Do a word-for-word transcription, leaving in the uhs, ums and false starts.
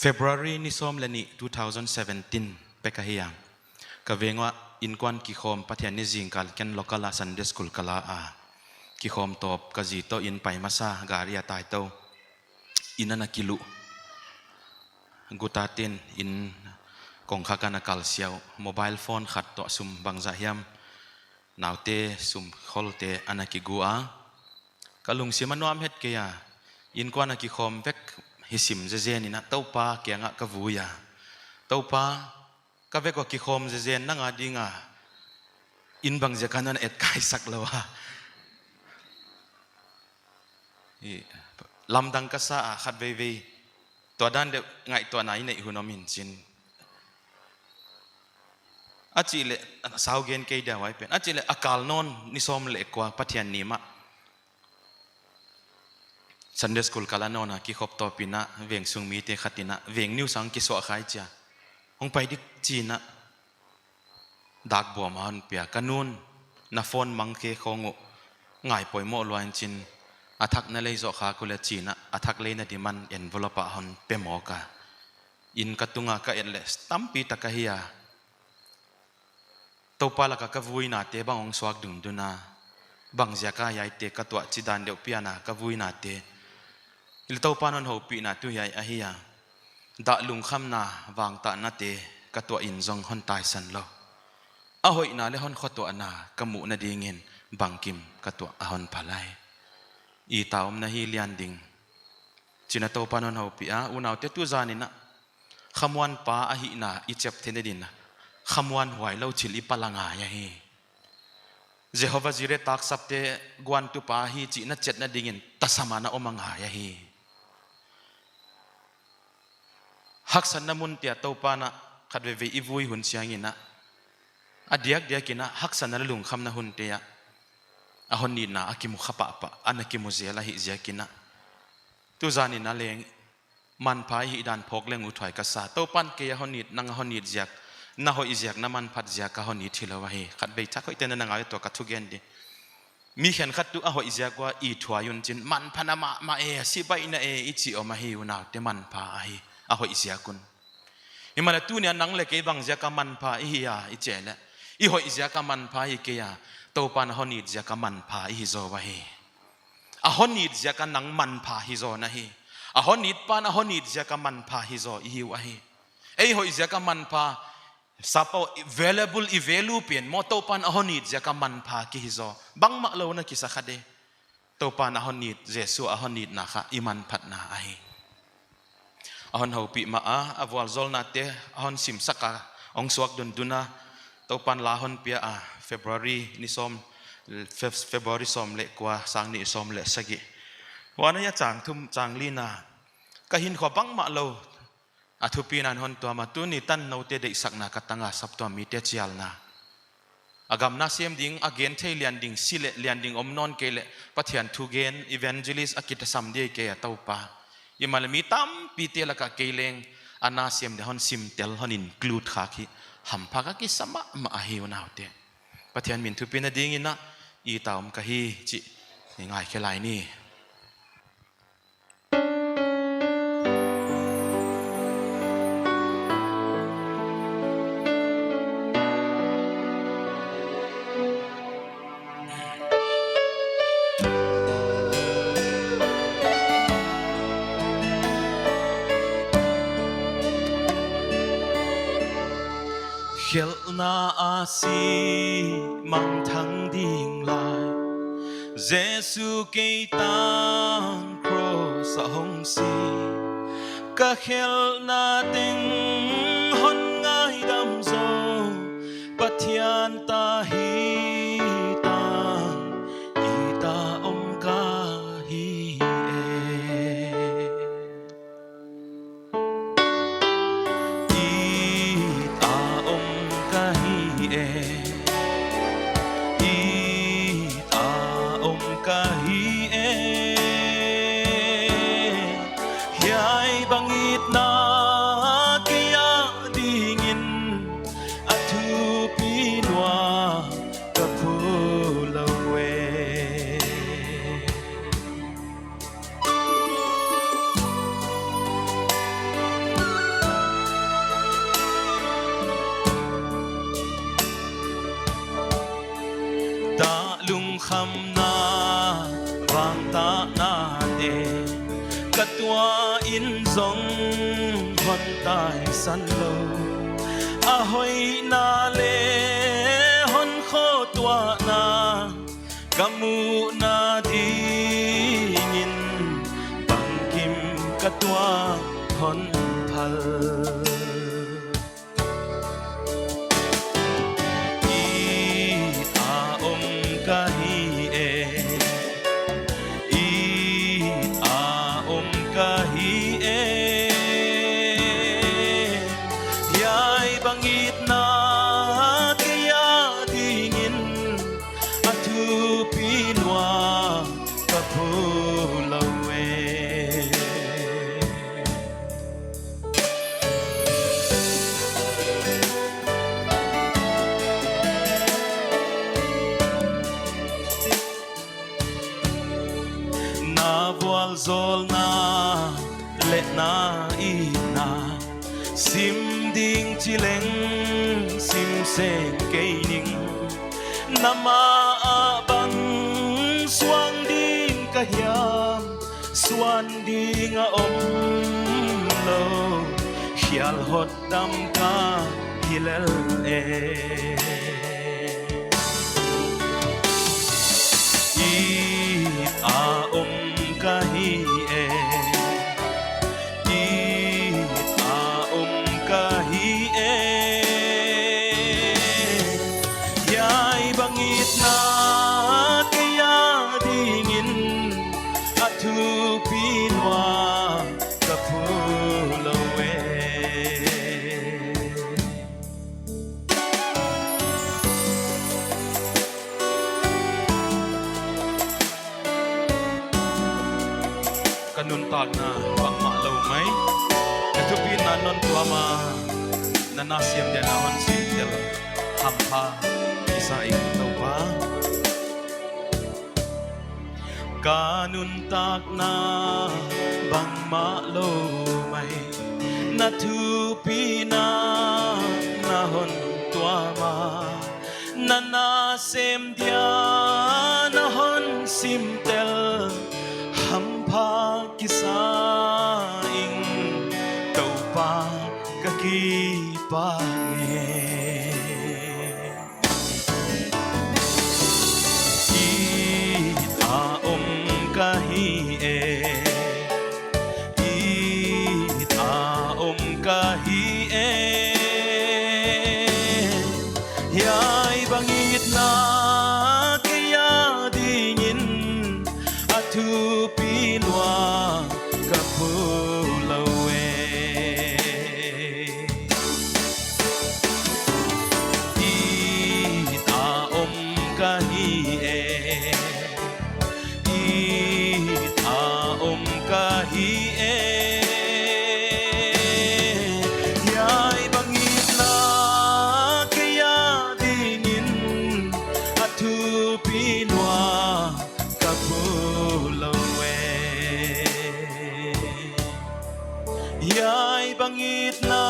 February ni sawm leh nih two thousand seventeen pek ahi a. Ka veng uah innkuan kikhawm, Pathianni zingkal ken local a Sunday school ka la a. Kikhawm tawp ka zi toh inn pai masa, gari a tai tou. Inn ana kiluh. Guta ten inn kongkhak ana kal siau. Mobile phone khat toh sum bangzah hiam, naute sum kholte ana kigu a. Ka lungsim a nuam het kei a. Innkuan a kikhawm vek hi sim zezen in a, Toupa kiangah ka vui a. Toupa, ka vek uah kikhawm zezen nang a ding a, inn bangziak a non et kai sak lou a. I, lamdang ka sa a khat veivei. Tua dan deuh ngaihtuahna i neih hun om in chin. A chih leh, sau gen kei dia huai pen. A chih leh a kal nawn ni sawm leh kua Pathianni mah Sunday school ka la nawn a, kikhop tawp in a, veng sung mite khat in a, veng niu sang kisuah khai chia. Hong pai dik chi in a, dak buam a hon pia. Ka nu'n, na phone mang kei khong uh, ngai poimoh lua in chin, a thak na lei zoh kha kul e chi in a, a thak leina ding man envelope a hon pe mawk a. Inn ka tung a ka et leh, tampi tak ahi a. Toupa lak a ka vuinate bang hong suak dundun a. Bangziak a hiaite ka tuah chi dan deuh pian a ka vuinate. Hileh Toupa'n hon houpihna tuh hiai ahi a. Dah lungkhamna vangtahnate ka tuah in zong hon taisan lou. A hoihna leh hon khotuahna ka muhna ding in bangkim ka tuah a hon phal lai. I ta omna hi lian ding. Chi in a Toupa'n hon houpih a, unaute tu zan in a. Khamuanpa ahihna i chep theihna ding in a. Khamuanhuai lou thil i pal a ngai ahi. Jehovah Jireh taksapte guantupa hi chih na chetna ding in tasam a na om a ngai ahi. Haksatna munte ah Toupa'n a khat veivei i vui hun chiang in a. A diakdiak in a haksatna leh lungkhamna hunte ah. A hon nitna a kimu kha pahpah, ana kimu zel ahih ziak in a. Tu zan in a leng manpha i hih dan phawk leng uthuai ka sa. Toupa'n kei a hon nit, nang a hon nit ziak, na hoih ziak, na manphat ziak a hon nit hilou ahi. Khat vei thak hoih ten na ngai tua ka thugen di. Mi khenkhat tu a hoih ziak ua i thuai un chin, manpha na mahmah e, si baih na e, i chi om ahi unaute manpha ahi, a hoih ziak un. Himahleh tuni a nang leh kei bangziak a manpha i hi a, i chih leh. I hoih ziak a manpha hi kei a, Toupa'n a hon nit ziak a manpha i hi zaw ahi. A hon nit ziak a nang manpha hi zaw na hi. A hon nitpa'n a hon nit ziak a manpha hi zaw i hi uh ahi. Ei hoih ziak a manpha, sap a valuable i value pen maw Toupa'n a hon nit ziak a manpha ki hi zaw. Bangmah lou na kisa kha de. Toupa'n a hon nit, Jesu a hon nitna kha i manphatna ahi. A hon houpih mah a, a vualzawlnate, a hon simsak a, hong suak dundun a, Toupa'n la hon pia a, February ni sawm, Fe-, February sawm leh kua, sang nih sawm leh sagih. Huan a chang thum, chang li na, ka hinkhua bangmah lou, a thupina hon tuam a, tuni tan noute deihsakna ka tang a, saptuam mite chialna. A gam na sem ding, a gen thei lian ding, si leh lian ding om nawn kei leh, Pathian thugen, evangelist a kitasam di kei a Toupa. Himahleh mi tampite lak a kei leng, a na sem di hon simtel, hon include khak hi, hampha ka kisa mahmah ahi unaute. Pathian min thupina ding in a, i ta om ka hi chih, i ngaikhe lai ni. Khelhna a si mangthang ding lai. Jesu kei tang cross a hong si. Ka khelhna teng hon ngaidam zaw. Pathian ta hi tang, i ta om ka hi e. I ta om ka hi e. I ta om ka hi e. Hiai bang itna kei a ding in a thupi nuam ka pulou e. Tua in zong hon taisan lou, a hoihna leh hon khotuahna ka muhna dingin bangkim ka tuak hon phal. It a om ka hi e, it a om ka hi e. Hiai bang itna kei a dingin a thupi nua ka phu lou e. Na vualzawlna leh na itna sim ding chi leng sim seng kei ning. Na ma ah bang suang ding ka hiam, suan ding a om lou, khial hotdam ka hi lel e. It a om ka hi e, it a om ka hi e. Hiai bang itna kei a dingin a thupi nua ka phu lou e. Ka nuntakna bangmah lou mai, na thupina non tuam a, na nasem dia na hon simtel hampha kisa ing Toupa. Ka nuntakna bangmah lou mai, na thupina na hon tuam a, na nasem dia na hon simtel hampha kisa ing Toupa, ka kipak e. It a om ka hi e, it a om ka hi e. Hiai bang itna kei a dingin a thupi nua ka phu lou e. It a om ka hi e, it a om ka hi e. Hiai bang itna kei a dingin a thupi nua ka phu lou e. Hiai bang itna